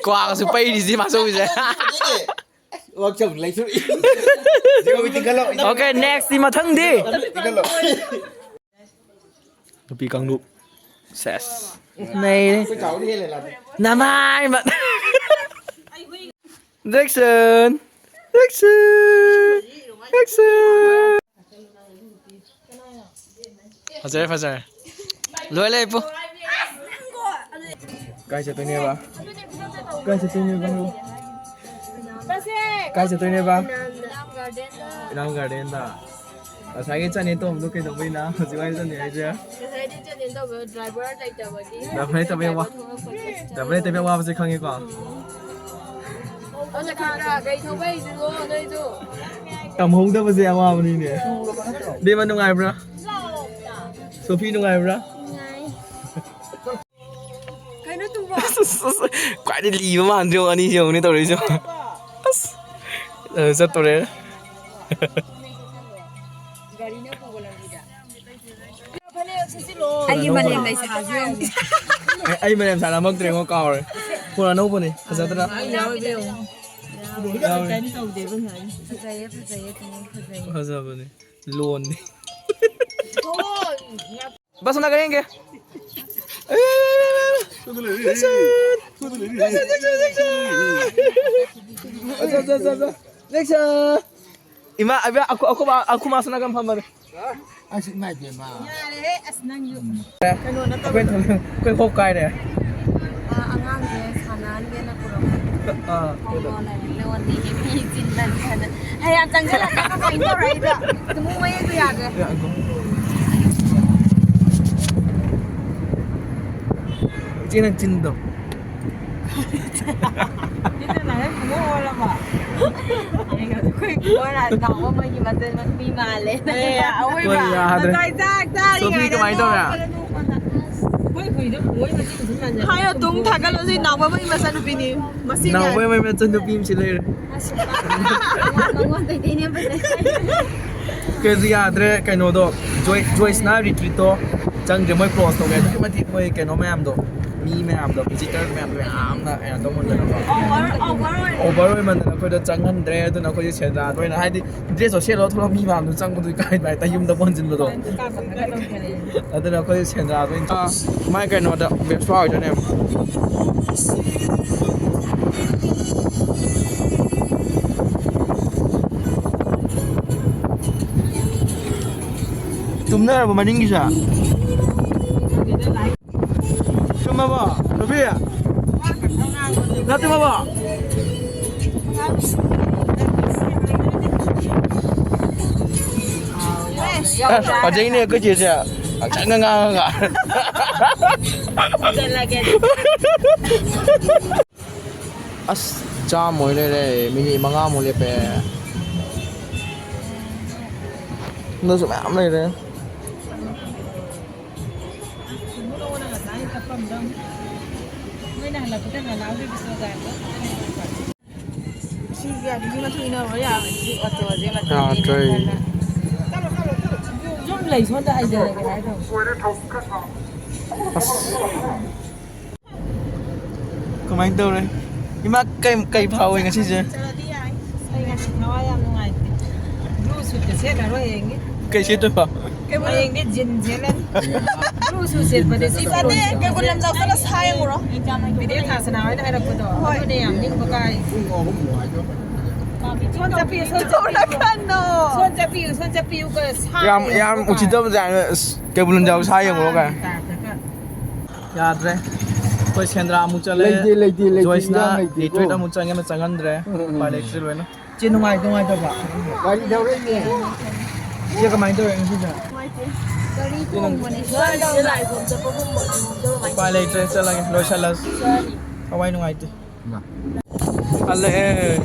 ꯀ꯭ꯋꯥꯒꯁꯨ ꯄꯩꯔꯤꯁꯤ ꯃꯥꯆꯧꯕꯤꯁꯦ꯫ ꯋꯥꯛꯁꯣꯞ ꯂꯩꯊꯣꯛꯏ꯫ ꯖꯤꯑꯣꯒꯤ ꯇꯤꯡꯈꯠꯂꯣ꯫ Okay, next ꯇꯤ ꯃꯊꯪꯗꯤ꯫ ꯇꯤꯡꯈꯠꯂꯣ꯫ ꯅꯨꯄꯤ ꯀꯥꯡꯂꯨꯞ꯫ ꯁꯦꯁ꯫ ꯅꯩꯔꯦ꯫ ꯑꯩꯈꯣꯏ ꯆꯥꯎꯗꯤ ꯍꯦꯜꯂꯦ ꯂꯥꯗꯤ꯫ ꯅꯃꯥꯏ ꯃ-, Jackson! Jackson! Jackson! ꯐꯖꯔꯦ, ꯐꯖꯔꯦ꯫ ꯂꯣꯏ ꯂꯩ, ꯄꯨ꯫ ꯀꯥꯏ ꯆꯠꯇꯣꯏꯅꯦꯕ? ꯀꯥꯏ ꯆꯠꯇꯣꯏꯅꯦꯕ? ꯀꯥꯏ ꯆꯠꯇꯣꯏꯅꯦꯕ? ꯏꯅꯥꯝ ꯒꯥꯔꯗꯦꯟꯗ꯫ ꯉꯁꯥꯏꯒꯤ ꯆꯠꯅꯤ ꯇꯧꯕꯗꯣ ꯀꯩꯗꯧꯕꯩꯅꯣ ꯍꯧꯖꯤꯛ ꯋꯥꯏ ꯆꯠꯅꯤ ꯍꯥꯏꯁꯦ? ꯉꯁꯥꯏꯗꯤ ꯆꯠꯅꯤ ꯇꯧꯕꯗꯣ ꯗ꯭ꯔꯥꯏꯚꯔ ꯂꯩꯇꯕꯒꯤ꯫ ꯗ꯭ꯔꯥꯏꯚꯔ ꯂꯩꯇꯕꯩ ꯋꯥ-, ꯊꯣꯛꯂꯛꯄꯗ ꯗ꯭ꯔꯥꯏꯚꯔ ꯂꯩꯇꯕꯩ ꯑꯋꯥꯕꯁꯦ ꯈꯪꯉꯦꯀꯣ? ꯑꯗꯨꯅ ꯈꯪꯗ꯭ꯔꯥ? ꯒꯥꯔꯤ ꯊꯧꯕ ꯍꯩꯁꯤꯕꯣ ꯅꯣꯏꯁꯨ? ꯇꯝꯍꯧꯗꯕꯁꯦ ꯑꯋꯥꯕꯅꯤꯅꯦ꯫ ꯕꯦꯝꯃ ꯅꯨꯡꯉꯥꯏꯕ꯭ꯔꯥ? ꯁꯣꯐꯤ ꯅꯨꯡꯉꯥꯏꯕ꯭ꯔꯥ? ꯑꯁ, ꯑꯁ, ꯈ꯭ꯋꯥꯏꯗꯩ ꯂꯤꯕ ꯃꯥꯟꯗ꯭ꯔꯤ ꯌꯦꯡꯉꯨ, ꯑꯅꯤꯁꯤ ꯌꯦꯡꯉꯨꯅꯦ ꯇꯧꯔꯛꯏꯁꯦ꯫ ꯑꯁ, ꯑ, ꯆꯠꯇꯣꯔꯦ꯫ ꯑꯩꯒꯤ ꯃꯥꯂꯦꯝ ꯂꯩꯁꯥꯁꯦ ꯌꯦꯡꯉꯨ꯫ ꯑꯩ, ꯑꯩ ꯃꯥꯂꯦꯝ ꯁꯥꯟꯅꯃꯛꯇ꯭ꯔꯦꯉꯣ, ꯀꯥꯎꯔꯦ꯫ ꯐꯣꯟ ꯑꯅꯧꯕꯅꯦ, ꯐꯖꯗ꯭ꯔꯥ? ꯑꯩ ꯌꯥꯎꯔꯤꯕ ꯌꯦꯡꯉꯨ꯫ ꯌꯥꯎꯔꯦ꯫ ꯀꯩꯝ ꯇꯧꯗꯦꯕ ꯉꯁꯥꯏ꯫ ꯐꯖꯩꯌꯦ, ꯐꯖꯩꯌꯦ, ꯊꯣꯡ ꯐꯖꯩꯌꯦ꯫ ꯐꯖꯕꯅꯦ꯫ ꯂꯣꯟꯅꯤ꯫ ꯕꯁ ꯅꯥꯀꯟ ꯌꯦꯡꯒꯦ꯫ ꯑꯠꯆꯥ, ꯑꯠꯆꯥ, ꯑꯠꯆꯥ, ꯑꯠꯆꯥ꯫ ꯏꯃꯥ, ꯑꯕꯦ, ꯑꯈꯨ-, ꯑꯈꯨ-, ꯑꯈꯨ ꯃꯥꯁꯨ ꯅꯥꯀꯟ ꯐꯝꯕꯅꯦ꯫ ꯑꯁ, ꯏꯃꯥ ꯏꯕꯦꯝꯃ꯫ ꯌꯥꯔꯦꯍꯦ, ꯑꯁ, ꯅꯪꯁꯨ꯫ ꯀꯩꯅꯣ ꯅꯠꯇꯕ꯫ ꯑꯩꯈꯣꯏ ꯊꯣꯛꯂꯛ-, ꯑꯩꯈꯣꯏ ꯍꯣꯞ ꯀꯥꯏꯔꯦ꯫ ꯑꯥ, ꯑꯉꯥꯡꯁꯦ ꯁꯥꯟꯅꯍꯟꯒꯦꯅ ꯄꯨꯔꯛꯄ꯫ ꯑꯥ, ꯀꯩꯅꯣ꯫ ꯂꯩꯔꯝꯃꯦ, ꯂꯣꯟꯗꯤ ꯃꯤ ꯆꯤꯟꯕꯅꯤ ꯍꯥꯏꯅ꯫ ꯍꯦ, ꯌꯥꯝ ꯆꯪꯁꯤꯜꯂꯛꯀꯅꯣ ꯀꯩꯅꯣ ꯇꯧꯔꯛꯏꯗꯣ꯫ ꯇꯨꯃꯨ ꯃꯌꯦꯛꯇꯣ ꯌꯥꯗ꯭ꯔꯦ꯫ ꯌꯥ, ꯑꯗꯨꯝ꯫ ꯏꯆꯦ ꯅꯪ ꯆꯤꯟꯗꯣ꯫ ꯏꯆꯦ ꯅꯪ ꯍꯦꯛ ꯄꯨꯡꯑꯣꯟ ꯑꯣꯜꯂꯕ꯫ ꯑꯩꯈꯣꯏ ꯄꯨꯡꯑꯣꯟ ꯅꯥꯎꯕ ꯑꯃꯒꯤ ꯃꯆꯟ ꯃꯤ ꯃꯥꯜꯂꯦ꯫ ꯑꯦ, ꯑꯋꯣꯏꯕ꯫ ꯍꯣꯏ, ꯌꯥꯗ꯭ꯔꯦ꯫ ꯉꯁꯥꯏ ꯆꯥꯛ ꯆꯥꯔꯤꯉꯩꯗ ꯁꯣꯐꯤ ꯀꯃꯥꯏꯅ ꯇꯧꯔꯦ? ꯅꯣꯛꯄꯗ ꯅꯣꯛꯄꯗ꯫ ꯑꯩꯈꯣꯏ ꯍꯨꯏꯗꯣ ꯄꯨꯡꯑꯣꯏ ꯃꯆꯤꯟ ꯊꯤꯃꯟꯗꯅ꯫ ꯍꯥꯏꯔꯣ, ꯇꯨꯡ ꯊꯥꯒꯠꯂꯣ, ꯁꯤ ꯅꯥꯎꯕ ꯑꯃꯒꯤ ꯃꯆꯟꯅꯨꯄꯤꯅꯤ꯫ ꯃꯁꯤꯅꯦ꯫ ꯅꯥꯎꯕ ꯑꯃꯒꯤ ꯃꯆꯟꯅꯨꯄꯤ ꯑꯃꯁꯨ ꯂꯩꯔꯦ꯫ ꯃꯉꯣꯟꯗꯩꯗꯤ ꯑꯩꯅ ꯐꯖꯩ꯫ ꯀꯩꯁꯨ ꯌꯥꯗ꯭ꯔꯦ, ꯀꯩꯅꯣꯗꯣ, ꯖꯣꯏ-, ꯖꯣꯏꯁꯅ ꯔꯤꯇ꯭ꯔꯤꯠꯇꯣ ꯆꯪꯗ꯭ꯔꯦ, ꯃꯣꯏ ꯀ꯭ꯂꯣꯁ ꯇꯧꯒꯦ꯫ ꯑꯗꯨꯛꯀꯤ ꯃꯇꯤꯛ ꯃꯣꯏ ꯀꯩꯅꯣ ꯃꯌꯥꯝꯗꯣ, ꯃꯤ ꯃꯌꯥꯝꯗꯣ, ꯚꯤꯖꯤꯇꯔ ꯃꯌꯥꯝꯗꯣ ꯌꯥꯝꯅ ꯀꯩꯅꯣ ꯇꯧꯃꯟꯗꯅꯀꯣ꯫ ꯑꯣꯚꯔ, ꯑꯣꯚꯔ ꯑꯣꯏꯔꯦ꯫ ꯑꯣꯚꯔ ꯑꯣꯏꯃꯟꯗꯅ ꯑꯩꯈꯣꯏꯗꯣ ꯆꯪꯍꯟꯗ꯭ꯔꯦ꯫ ꯑꯗꯨꯅ ꯑꯩꯈꯣꯏꯁꯦ ꯁꯦꯟꯗ꯭ꯔꯥꯗ ꯑꯣꯏꯅ, ꯍꯥꯏꯗꯤ, ꯗ꯭ꯔꯦꯁꯇꯣ ꯁꯦꯠꯂꯒ ꯊꯣꯛꯂꯛꯄ ꯃꯤ ꯃꯌꯥꯝꯗꯣ ꯆꯪꯕꯗꯣ ꯏꯀꯥꯏꯕ ꯍꯥꯏꯇꯥꯔꯦ, ꯌꯨꯝꯗ ꯀꯣꯟꯁꯤꯟꯕꯗꯣ꯫ ꯑꯗꯨꯅ ꯑꯩꯈꯣꯏ ꯁꯦꯟꯗ꯭ꯔꯥꯗ ꯑꯣꯏꯅ ꯆꯠ-, ꯃꯥꯏ ꯀꯩꯅꯣꯗ, ꯕꯦꯁꯄꯥ ꯍꯣꯏꯗꯅꯦ꯫ ꯇꯨꯝꯅꯔꯕꯣ ꯃꯅꯤꯡꯒꯤꯁꯦ? ꯇꯨꯝꯃꯕꯣ? ꯅꯨꯄꯤ? ꯅꯪ ꯇꯨꯝꯃꯕꯣ? ꯑꯦ, ꯐꯖꯩꯅꯦ ꯑꯩꯈꯣꯏ ꯆꯦꯁꯦ꯫ ꯉꯥꯡꯁꯪꯒ ꯉꯥꯡꯉꯒ꯫ ꯑꯁ, ꯆꯥꯝꯃ ꯑꯣꯏ ꯂꯩꯔꯦ꯫ ꯃꯤꯅꯤꯠ ꯃꯉꯥꯃꯨꯛ ꯂꯦꯞꯄꯦ꯫ ꯅꯣꯏꯁꯨ ꯃꯌꯥꯝ ꯂꯩꯔꯦ꯫ ꯃꯣꯏꯅ ꯍꯜꯂꯛꯄꯗ ꯉꯥꯏꯍꯥꯛ ꯂꯩꯕꯁꯨ ꯒꯥꯔꯤꯗꯣ ꯁꯤ ꯒꯥꯔꯤꯒꯤ ꯃꯇꯨꯡ ꯏꯟꯅꯔꯨꯔ ꯌꯥꯕꯅꯤ, ꯁꯤ ꯑꯣꯇꯣꯁꯦ ꯃꯇꯝ ꯌꯥꯗ꯭ꯔꯦ꯫ ꯂꯦꯟꯕ ꯌꯥꯝ ꯀꯟꯅ꯫ ꯁꯨꯝ ꯂꯩ, ꯁꯣꯝꯗ ꯍꯥꯏꯖꯔꯒꯦ ꯍꯥꯏꯗꯧꯕ꯫ ꯑꯁ꯫ ꯀꯃꯥꯏꯅ ꯇꯧꯔꯦ? ꯏꯃꯥ, ꯀꯩ, ꯀꯩ ꯐꯥꯎꯋꯦ ꯉꯁꯤꯁꯦ? ꯆꯠꯂꯗꯤ ꯌꯥꯏ꯫ ꯑꯩ ꯉꯁꯤ ꯊꯋꯥꯏ ꯌꯥꯝ ꯅꯨꯡꯉꯥꯏꯇꯦ꯫ ꯕ꯭ꯂꯨ ꯁꯨꯠꯀ ꯁꯦꯠꯂꯔꯣꯏ ꯍꯌꯦꯡꯗꯤ꯫ ꯀꯩ ꯁꯦꯠꯇꯣꯏꯕ? ꯍꯌꯦꯡꯗꯤ ꯖꯤꯟ ꯁꯦꯠꯂꯅꯤ꯫ ꯕ꯭ꯂꯨ ꯁꯨꯠ ꯁꯦꯠꯄꯗꯤ ꯁꯤ ꯐꯅꯤ, ꯀꯩꯕꯨꯜ ꯂꯝꯖꯥꯎ ꯆꯠꯂ ꯁꯥ ꯌꯦꯡꯉꯨꯔꯣ꯫ ꯕꯤꯗꯦ ꯊꯥꯁꯅꯥ ꯍꯣꯏꯅ ꯍꯥꯏꯔꯛꯄꯗꯣ, ꯍꯣꯏ꯫ ꯑꯗꯨꯅꯦ ꯌꯥꯝ ꯅꯤꯡꯕ ꯀꯥꯏ꯫ ꯁꯣꯟ ꯆꯠꯄꯤꯌꯨ, ꯁꯣꯟ ꯆꯠꯄꯤꯌꯨ꯫ ꯇꯧꯔꯛꯀꯅꯣ꯫ ꯁꯣꯟ ꯆꯠꯄꯤꯌꯨ, ꯁꯣꯟ ꯆꯠꯄꯤꯌꯨꯒ ꯁꯥ ꯌꯥꯝ, ꯌꯥꯝ ꯌꯦꯡꯉꯨꯔꯣ꯫ ꯎꯁꯤꯠꯇꯕ ꯖꯥꯠꯅꯦ꯫ ꯑꯁ, ꯀꯩꯕꯨꯜ ꯂꯝꯖꯥꯎ ꯁꯥ ꯌꯦꯡꯉꯨꯔꯣ ꯀꯥꯏ꯫ ꯌꯥꯗ꯭ꯔꯦ꯫ ꯑꯩꯈꯣꯏ ꯁꯦꯟꯗ꯭ꯔꯥ ꯑꯃꯨꯛ ꯆꯠꯂꯦ꯫ ꯂꯩꯇꯦ, ꯂꯩꯇꯦ, ꯂꯩꯇꯦ, ꯖꯣꯏꯁꯅ ꯏꯟꯖꯥꯡ ꯂꯩꯇꯦꯀꯣ꯫ ꯔꯤꯇ꯭ꯔꯤꯠ ꯑꯃꯨꯛ ꯆꯪꯉꯦ, ꯑꯃ ꯆꯪꯍꯟꯗ꯭ꯔꯦ꯫ ꯎꯝ, ꯎꯝ, ꯎꯄꯥꯏ ꯎꯝ꯫ ꯂꯩꯇ꯭ꯔꯦ ꯂꯣꯏꯅ꯫ ꯆꯦ, ꯅꯨꯡꯉꯥꯏ-, ꯅꯨꯡꯉꯥꯏꯇꯕ꯭ꯔꯣ? ꯒꯥꯔꯤ ꯊꯧꯔꯛꯏꯅꯦ꯫ ꯆꯦ, ꯀꯃꯥꯏꯅ ꯇꯧꯔꯦ ꯉꯁꯤꯁꯦ? ꯅꯨꯡꯉꯥꯏꯇꯦ꯫ ꯒꯥꯔꯤ ꯇꯣꯡꯕꯅꯦ꯫ ꯁ꯭ꯋꯥꯏꯗ ꯂꯥꯏ ꯈꯨꯔꯨꯝ ꯆꯠꯄꯒꯨꯝꯕ ꯑꯗꯨꯝ ꯇꯧꯔꯝꯃꯦ꯫ ꯎꯄꯥꯏ ꯂꯩꯇ꯭ꯔꯦ, ꯆꯠꯂꯒꯦ, ꯂꯣꯏꯁꯜꯂꯁꯤ꯫ ꯆꯠꯂꯅꯤ꯫ ꯊꯋꯥꯏ ꯅꯨꯡꯉꯥꯏꯇꯦ꯫ ꯍꯜꯂꯛꯑꯦ꯫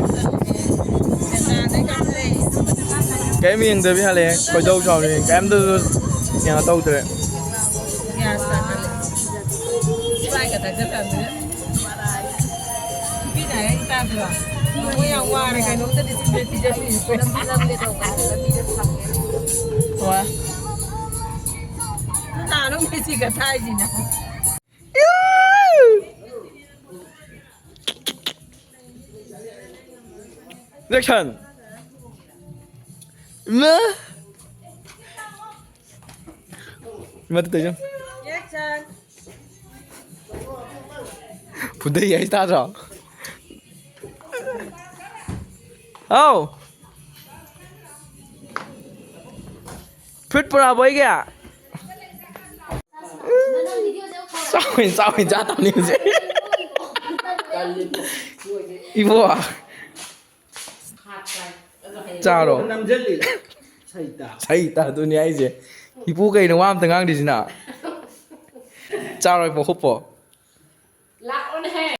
ꯀꯩꯝ ꯌꯦꯡꯗꯕꯤ ꯍꯜꯂꯛꯑꯦ꯫ ꯈꯣꯏꯗꯧ ꯁꯥꯎꯔꯦ꯫ ꯀꯩꯝꯇꯁꯨ ꯀꯩꯅꯣ ꯇꯧꯗ꯭ꯔꯦ꯫ ꯒ꯭ꯌꯥꯁ ꯇꯥꯈꯠꯂꯦ꯫ ꯁ꯭ꯄ꯭ꯔꯥꯏꯠꯀ ꯊꯛꯆꯜꯂꯝꯅꯤꯅ꯫ ꯅꯨꯄꯤꯅ ꯍꯥꯏꯔꯛꯏ ꯇꯥꯗ꯭ꯔꯣ? ꯃꯣꯏ ꯌꯥꯝ ꯋꯥꯔꯦ, ꯀꯩꯅꯣꯝꯇꯗꯤ ꯆꯤꯟꯗ ꯄꯤꯖꯕꯤꯌꯨ꯫ ꯍꯣꯏ꯫ ꯀꯅꯥꯅꯣ ꯃꯦꯁꯤꯒ ꯊꯥꯏꯁꯤꯅ? ꯖꯦꯛꯁꯟ! ꯏꯃꯥ! ꯏꯃꯥ, ꯇꯨ ꯇꯩꯖꯪ꯫ ꯐꯨꯗꯩ ꯍꯥꯏ ꯇꯥꯗ꯭ꯔꯣ? ꯍꯥꯎ! ꯐ꯭ꯔꯨꯏꯠ ꯄꯨꯔꯛꯑꯕꯣ ꯑꯩꯒꯤ? ꯆꯥꯎꯏ, ꯆꯥꯎꯏ, ꯆꯥ ꯇꯥꯅꯤ ꯍꯧꯖꯤꯛ꯫ ꯏꯕꯣ꯫ ꯆꯥꯔꯣ꯫ ꯅꯝꯖꯜꯂꯤ꯫ ꯁꯩꯇ꯫ ꯁꯩꯇ, ꯑꯗꯨꯅꯤ ꯍꯥꯏꯁꯦ꯫ ꯏꯄꯨ ꯀꯩꯅꯣ ꯋꯥ ꯑꯝꯇ ꯉꯥꯡꯗ꯭ꯔꯤꯁꯤꯅ? ꯆꯥꯔꯣ ꯏꯄꯣ, ꯈꯨꯞꯄꯣ꯫ ꯂꯥꯛꯑꯣꯅꯦꯍꯦ꯫